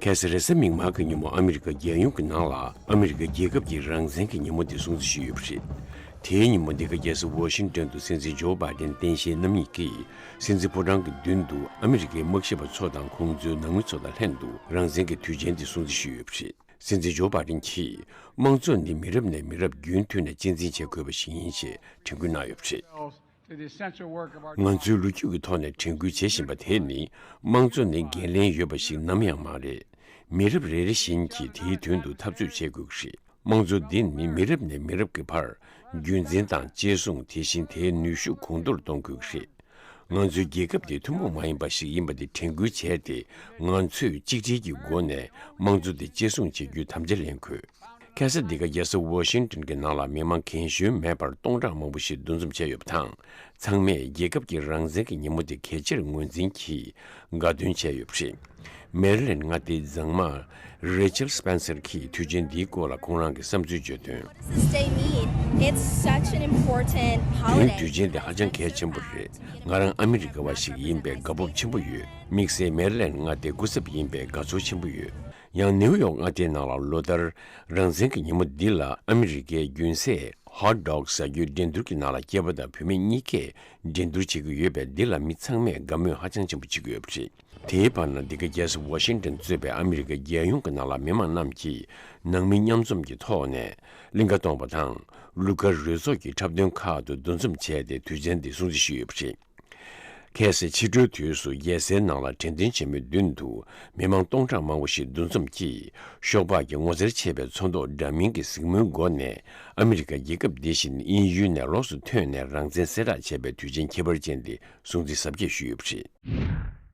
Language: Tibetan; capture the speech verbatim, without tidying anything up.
ཁ་སང་རེས་གཟའ་མིག་དམར་གྱི་ཉིན་མོ་ཨ་མི་རི་ཀ་རྒྱལ་ཡོངས་ཀྱི་ནང་ལ་ཨ་མི་རི་ཀ་རྒྱལ་ཁབ་ཀྱི་རང་བཙན་གྱི་ཉིན་མོ་དེ་སྲུང་བརྩི་ཞུས་ཡོད་པ་རེད། དེའི་ཉིན་མོ་འདི་ག་རྒྱལ་ས་ཝ་ཤིང་ཏོན་དུ་སྲིད་འཛིན་ཇོ་བྷའི་ཏན་སྟངས་དཔྱལ་རྣམ་གཉིས་ཀྱིས་སྲིད་འཛིན་ཕོ་བྲང་གི་མདུན་དུ་ཨ་མི་རི་ཀའི་དམག་ཞབས་པ་ཚོ་དང་ཁོང་ཚོའི་ནང་མི་ཚོ་དང་ལྷན་དུ་རང་བཙན་གྱི་དུས་ཆེན་དེ་སྲུང་བརྩི་ཞུས་ཡོད་པ་རེད། སྲིད་འཛིན་ཇོ་བྷའི་ཏན་གྱིས་དམངས་གཙོ་ནི་མི་རབས་ནས་མི་རབས་རྒྱུན་མཐུད་ནས་གཅེས་འཛིན་བྱེད་དགོས་པ་ཞིག་ཡིན་ཞེས་དྲན་སྐུལ་གནང་ཡོད་པ་རེད། ང་ཚོའི་ལོ་རྒྱུས་ཀྱི་ཐོག་ནས་དྲན་སྐུལ་བྱེད་བཞིན་པ་དེ་ནི་དམངས་གཙོ་ནི་འགན་ལེན་ཡོད་པ་ཞིག་ནམ་ཡང་མ་རེད། མི་རབས་རེ་རེ་བཞིན་གྱིས་དེའི་དོན་དུ་འཐབ་རྩོད་བྱེད་དགོས་ཀྱི་རེད། དམངས་གཙོ་འདི་ནི་མི་རབས་ནས་མི་རབས་ཀྱི་བར་རྒྱུན་འཛིན་དང་གཅེས་སྲུང་དེ་བཞིན་དེའི་ནུས་ཤུགས་གོང་མཐོར་གཏོང་དགོས་ཀྱི་རེད། ང་ཚོའི་རྒྱལ་ཁབ་དེ་ཐུན་མོང་མ་ཡིན་པ་ཞིག་ཡིན་པ་དེ་དྲན་སྐུལ་བྱས་ཏེ་ང་ཚོས་གཅིག་སྒྲིལ་གྱི་སྒོ་ནས་དམངས་གཙོ་དེ་གཅེས་སྲུང་བྱེད་རྒྱུའི་དམ་བཅའ་ལེན་དགོས། ཁ་སང་འདི་ག་རྒྱལ་ས་ཝ་ཤིང་ཏོན་གྱི་ནང་ལ་མི་མང་རྒན་གཞོན་མེད་པར་སྟོང་ཕྲག་མང་པོ་ཞིག་འདུ་འཛོམས་བྱས་ཡོད་པ་དང་། ཚང་མས་རྒྱལ་ཁབ་ཀྱི་རང་བཙན་གྱི་ཉིན་མོ་དེ་གལ་ཆེར་ངོས་འཛིན་གྱིས་དགའ་སྟོན་བྱས་ཡོད་པ་རེད། མེ་རི་ལེན་མངའ་སྡེའི་མཛངས་མ་རེ་ཆལ་སྤེན་སར་གྱིས་དུས་ཆེན་འདིའི་སྐོར་ལ་ཁོང་རང་གི་བསམ་ཚུལ་བརྗོད་དོན། What does this day mean? It's such an important holiday. དེང་དུས་ཆེན་འདི་ཧ་ཅང་གལ་ཆེན་པོ་རེད། ང་རང་ཨ་མི་རི་ཀ་བ་ཞིག་ཡིན་པའི་དགའ་སྤོབས་ཆེན་པོ་ཡོད། དམིགས་བསལ་མེ་རི་ལེན་མངའ་སྡེའི་སྐུ་ཚབ་ཡིན་པའི་དགའ་ཚོར་ཆེན་པོ་ཡོད། ཡང་ནེའུ་ཡོག་མངའ་སྡེའི་ནང་ལ་ལོ་ལྟར་རང་བཙན་གྱི་ཉིན་མོ་འདི་ལ་ཨ་མི་རི་ཀའི་རྒྱུན་ཟས་ཧོ་ཊི་ཌོག་ཟ་རྒྱུའི་འགྲན་བསྡུར་གྱི་ནང་ལ་སྐྱེས་པ་དང་བུད་མེད་གཉིས་ཀས་འགྲན་བསྡུར་བྱེད་ཀྱི་ཡོད་པས། འདི་ལ་མི་ཚང་མས་དགའ་མོས་ཧ་ཅང་ཆེན་པོ་བྱེད་ཀྱི་ཡོད་པ་རེད། དེའི་བར་ན་འདི་ག་རྒྱལ་ས་ཝ་ཤིང་ཏོན་གཙོས་པའི་ཨ་མི་རི་ཀ་རྒྱལ་ཡོངས་ཀྱི་ནང་ལ་མི་མང་རྣམས་ཀྱིས་ནང་མི་མཉམ་འཛོམས་ཀྱི་ཐོག་ནས་གླིང་ག་གཏོང་བ་དང་། གླུ་གར་རོལ་ཚོགས་ཀྱི་འཁྲབ་སྟོན་ཁག་ཏུ་འདུ་འཛོམས་བྱས་ཏེ་དུས་ཆེན་འདི་སྲུང་བརྩི་ཞུས་ཡོད་པ་རེད། ཁ་སང་ཕྱི་དྲོའི་དུས་སུ་རྒྱལ་སའི་ནང་ལ་དྲན་རྟེན་ཆེན་མོའི་མདུན་དུ་མི་མང་སྟོང་ཕྲག་མང་པོ་ཞིག་འདུ་འཛོམས་ཀྱིས་ཤོག་སྦག་གི་ངོ་མཚར་ཆེ་བའི་ཚོན་མདོག་འདྲ་མིན་གྱི་གཟིགས་མོའི་སྒོ་ནས་ཨ་མི་རི་ཀ་རྒྱལ་ཁབ་འདི་བཞིན་དབྱིན་ཡུལ་ནས་ལོགས་སུ་ཐོན་ནས་རང་བཙན་གསལ་བསྒྲགས་བྱས་པའི་དུས་ཆེན་ཁྱད་པར་ཅན་འདི་སྲུང་བརྩི་གཟབ་རྒྱས་ཞུས་ཡོད་པ་རེད།